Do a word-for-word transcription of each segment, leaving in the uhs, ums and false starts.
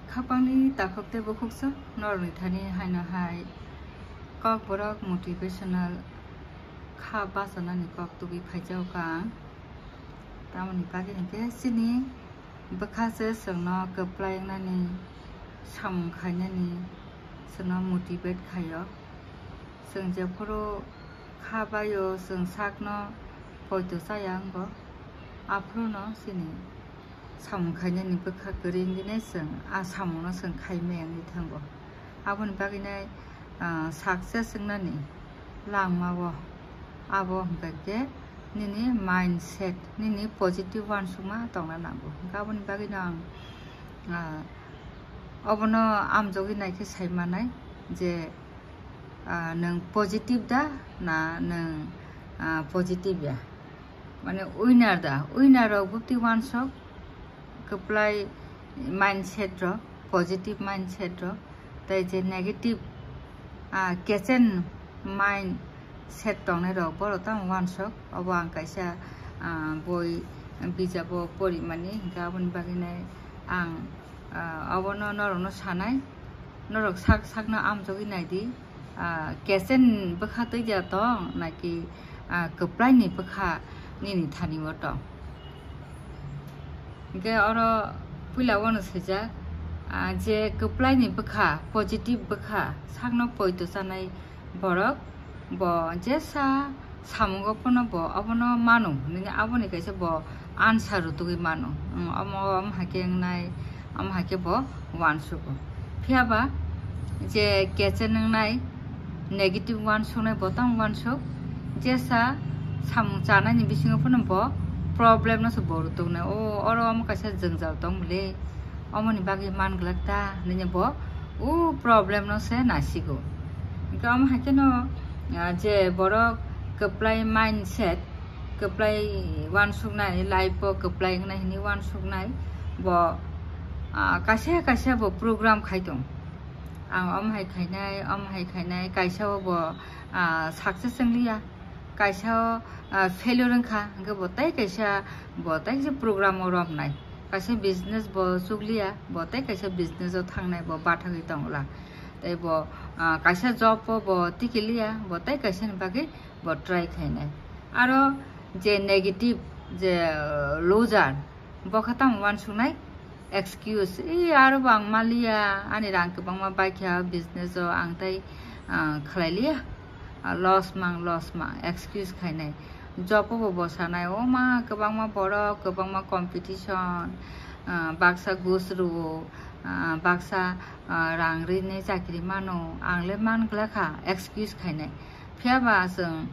Khapangni takhuk tei bukhuksa norokni thani haino hai Kokborok motivational kha bachanani kok tubui phaijago ang. Tamoni bagwi hinkhe chini bwkha se chwngno kwplai wngnani, samung khainani chwngno motivate khaio. Chwng jephuru kha baio, chwng sakno poito chaya wngo, aphuru no chini samung khainani bwkha kwrwi wngwi nai chwng a samungno chwng khai maya wngwi thango. Aboni bagwi nai, ah, success wngnani langmao abo hwnkha khe nini mindset, nini positive uansukma tongna nango. Hwnkhe aboni bagwino ang, ah, obono amjogwi naikhe sai manai je, ah, nwng positive da na nwng, ah, positive ya. Mane winner da, winner rok bwtwi uansuk kwplai mindset rok, positive mindset rok, tei je negative, ah, kechen mindset tongnai rok, borok tamo uansuk. Obo ang kaisa, ah, boi bijabo porimani, hinkhe aboni bagwino ang, ah, obono norokno sanai, norok sak sakno amjogwi naidi. Ah, kechen bwkha twi dia tong naki, ah, kwplaini bwkha nini thani o tong? Hinkhe oro puila uano swijak, ah, je kwplaini bwkha, positive bwkha, sakno poito chanai borok, bo jesa samungo phano bo obono mano, nini aboni kaisa bo answer rwtugwi mano. Omo, omo hai khe wngnai, omo hai khe bo uansugo. Phiya ba je kechen wngnai, negative uansuknai bo tamo uansuk, jesa samung chanaini bisingo phano bo problem no se bo rwtuknai. O, oro omo kaisa jwngjal tong bwle, omoni bagwi man glak ta hinwi bo o problem no se nasigo. Hinkhe omo hai kheno, ah, je borok kwplai mindset, kwplai uansuknai, life o kwplai wngnai hinwi uansuknai bo, ah, kaisa kaisa bo program khai tong. Ang omo hai khainai, omo hai khainai, kaisa o bo, ah, success wngliya, kaisa o, ah, failure wngkha, hinkhe bo tei kaisa, bo tei kaisa program o romnai, kaisa business bo chukliya, bo tei kaisa business o thangnai, bo bathagwi tongla. Tei bo, ah, kaisa job o bo tikiliya, bo tei kaisa ni bagwi bo try khainai. Aro je negative, je, ah, loser, bo khe tamo uansuknai? Excuse, "Ee, aro bo ang maliya, ani rang kwbangma baikha business o, ang tei, ah, khlai liya, ah, loss mang, loss mang," excuse khainai. Job o bo bo sanai, "O ma, kwbangma borok, kwbangma competition, ah, baksa ghus rwo, ah, baksa, ah, rang rinai chakri mano, ang le man glakha," excuse khainai. Phiya ba chwng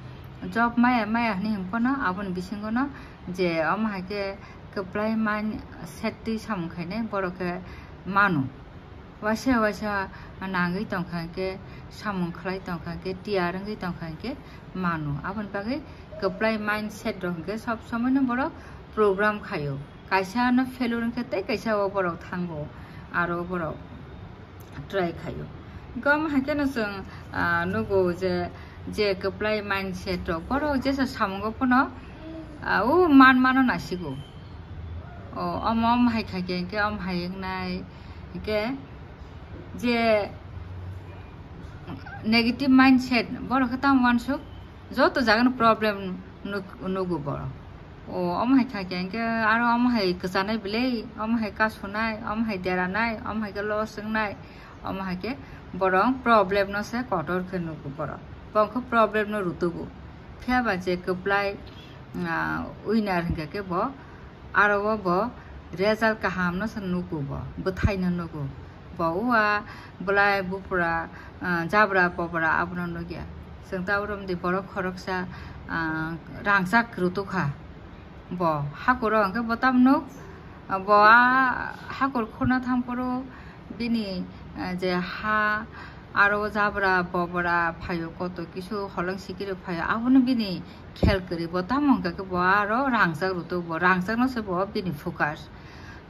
job maya maya hinwi hwn phano aboni bisingo no je omo hai khe kwplai mindset twi samung khainai borok khe mano. Waisa waisa nangwi tongkha hinkhe, samung khlai tongkha hinkhe, tiyar wngwi tongkha hinkhe mano. Aboni bagwi kwplai mindset rok hinkhe sob somoi no borok program khaio. Kaisa no failure wngkhe tei kaisa o borok thango, aro borok try khaio. Gom hai kheno chwng, ah, nugo je, je kwplai mindset rok, borok jesa samungo phano, ah, o man mano nasigo. O, omo, omo hai kha khe, hinkhe omo hai wngnai, hinkhe je negative mindset, borok khe tamo uansuk, joto jaga no problem nuk-, nugo borok. O, omo hai kha khe, hinkhe aro omo hai kwchanai belai, omo hai kasunai, omo hai deranai, omo hai khe loss wngnai, omo hai khe borok problem no se kotor khe nugo borok. Bo khe problem no rutugo. Phiya ba je kwplai, ah, winner hinkhe khe bo, aro o bo result kaham no se nugo bo, bwthai no nugo. Bo ua bwlai bupra, ah, jabra pobra abono nukya. Chwng ta oro mdi borok khoroksa, ah, rangchak rutukha. Bo hakuro hwnkhe bo tam nuk, ah, bo a hakur khuna thangphuru bini, ah, je ha aro jabra bobra phaio, koto kisu holong sikiri phaio, abono bini khel kwrwi. Bo tamo hwnkha khe bo aro rangchak rutuk, bo rangchakno se bo bini focus.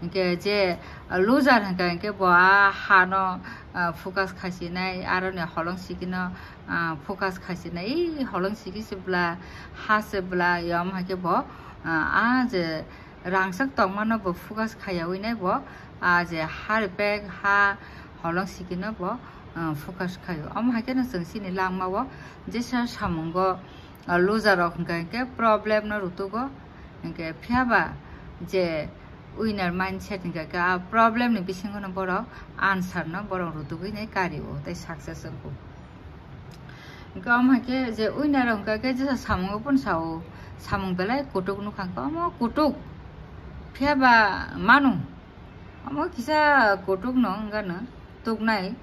Hinkhe je loser hwnkha hinkhe bo a hano, ah, focus khaisinai, aroni holong sikino, ah, focus khaisinai. Ei holong siki se bwla, ha se bwla, yom hai khe bo, ah, a je rangchak tongmano bo focus khaiyawi nai bo, ah, je ha ripek, ha holong sikino bo, ah, focus khaio. Omo hai kheno chwng chini langmao jesa samungo, ah, loser rok hwnkha hwnkhe problem no rutugo, hwnkhe phiyaba je winner mindset hwnkha khe a problem ni bisingo no borok answer no borok rutugwi nai kario tei success wngkho. Hwnkhe omo hai khe je winner rok hwnkha khe jesa samungo phano sao, samung belai kutuk nukha hwnkhe omo kutuk. Phiyaba manu, omo kisa kutuk no wngkha no tuknai,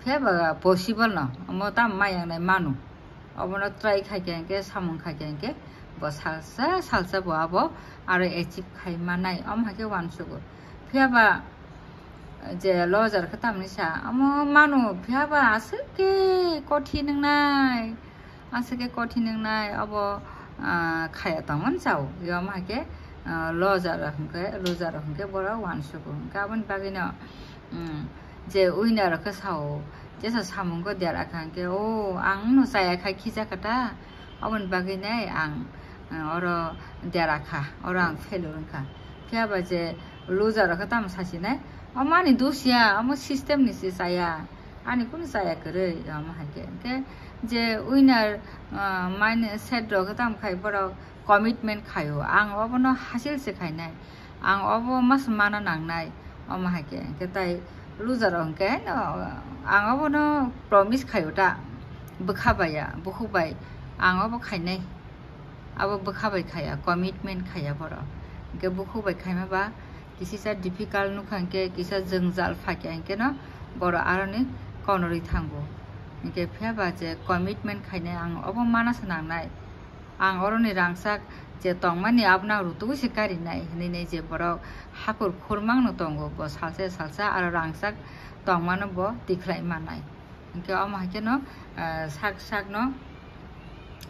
phiyaba possible no, omo tamo maya wngnai manu. Obono try khai khe hwnkhe, samung khai khe hwnkhe bo salsa salsa bo abo aro achieve khai manai, omo hai khe uansugo. Phiyaba je loser khe tamni sa, omo manu phiyaba aswk khe kothin wngnai, aswk khe kothin wngnai, obo, ah, khaya tongmani chao, omo hai khe, ah, loser rok hwnkhe, loser rok hwnkhe borok uansugo. Hwnkhe aboni bagwino, um, je winner rok khe sao, jesa samungo dera kha hwnkhe, "O, ang no chaya kha, khija kha ta, oboni bagwi nai ang, uh, oro dera kha, oro ang failure wngkha." Phiyaba je loser rok khe tamo sasinai, "Omo ani dos ya, omo system ni se chaya, ani kunu chaya kwrwi," omo hai khe. Hwnkhe je winner, uh, mindset rok khe tamo khai borok commitment khaio, "Ang obono hasil se khainai." Ang obo mas mana nangnai, omo hai khe. Hwnkhe tai loser rok hwnkhe, no, ang obono promise khaio ta, bwkha bai ya, bukhuk bai ang obo khainai. Abo bwkha bai khaya, commitment khaya borok. Hwnkhe bukhuk bai khaima ba kisisa difficult nukha hwnkhe, kisa jwngjal phakya hwnkhe no borok aroni konorwi thango. Hwnkhe phiya ba je commitment khainai, ang obo mana se nangnai. Ang oroni rangchak je tongmani abono ang rutugwi se karinai hinwi nai je borok hakur khurmang no tongo, bo salsa salsa aro rangchak tongmano bo tikhlai mannai. Hwnkhe omo hai kheno, ah, sak sakno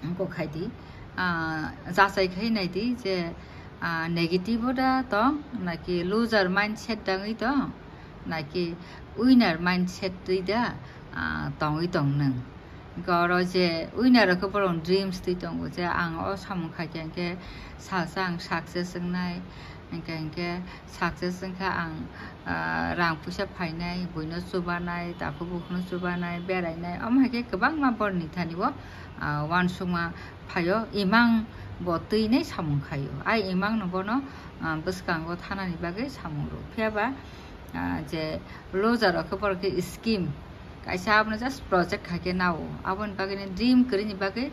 wngkok khai di, ah, jachai khai nai di je, ah, negative o da tong naki loser mindset dangwi tong naki winner mindset twi da, ah, tongwi tong nwng. Hwnkhe oro je winner rok khe borok dreams twi tongo je ang o samung khai khe hwnkhe salsa ang success wngnai, hwnkhe, hwnkhe success wngkha ang, ah, rang puisa phainai, buino chubanai, takhuk bukhukno chubanai, berainai, omo hai khe kwbangma borokni thani o, ah, uansukma phaio, imang bo twinai samung khaio. Ai imang no bono, ah, bwskango thanani bagwi samung rw. Phiya ba, ah, je loser rok khe borok khe scheme kaisa abono just project khai khe nao. Aboni bagwi ni dream kwrwini bagwi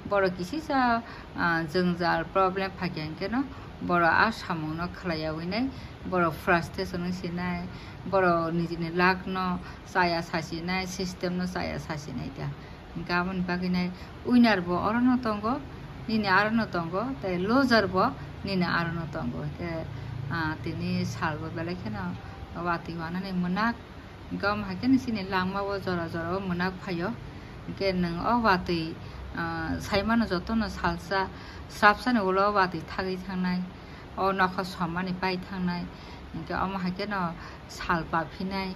borok kisisa, ah, jwngjal problem phai khe hwnkhe no borok a samung no khlai yawi nai, borok frustration wng sinai, borok nijini luck no chaya sasinai, system no chaya sasinai ta. Hwnkhe aboni bagwi nai winner bo orono tongo, nini arono tongo, tei loser bo nini arono tongo. Hwnkhe, ah, tini sal bo belai kheno watwi wanani mwnak, hwnkhe omo hai kheno chini langma o jora jora o mwnak phaio. Hwnkhe nwng o watwi, ah, saimano jotono salsa, swrapsani ulo o watwi thagwi thangnai, o nokha sommani pai thangnai, hwnkhe omo hai kheno sal paphinai.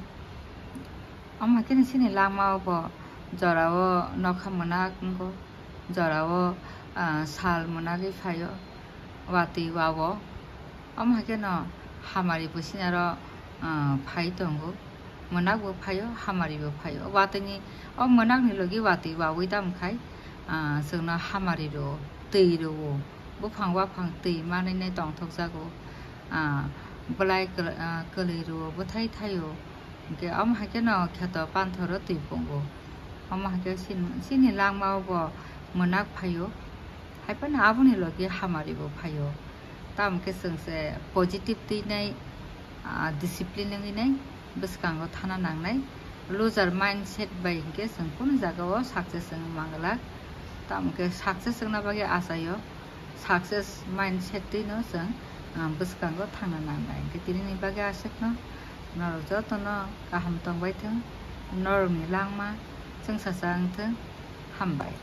Omo hai kheno chini langma o bo jora o nokha mwnak wngo, jora o, ah, sal mwnagwi phaio, watwi wa o. Omo hai kheno hamari bo chini aro, ah, phai tongo, mwnak bo phaio, hamari bo phaio. Watwi ni, o mwnak ni logi watwi wawi tamo khai, ah, chwngno hamari rwo, twi rwo. Buphang waphang twi manwi nai tongthok jago, ah, bwlai kwla-, ah, kwlwi rwo, bwthai thaio, hwnkhe omo hai kheno kheto panthoro twi pungo. Omo hai khe chini, chini langma o bo mwnak phaio, hai phano aboni logi hamari bo phaio. Tamo khe chwng se positive twi nai, ah, discipline wngwi nai bwskango thana nangnai. Loser mindset bai hinkhe chwng kunu jagao success wngwi manglak. Tamo khe success wngna bagwi achaio, success mindset twino chwng, ah, bwskango thangna nangnai. Hinkhe tinini bagwi aswkno norok jotono kaham tongbai thung, norokni langma chwngsacha wngthung. Hambai.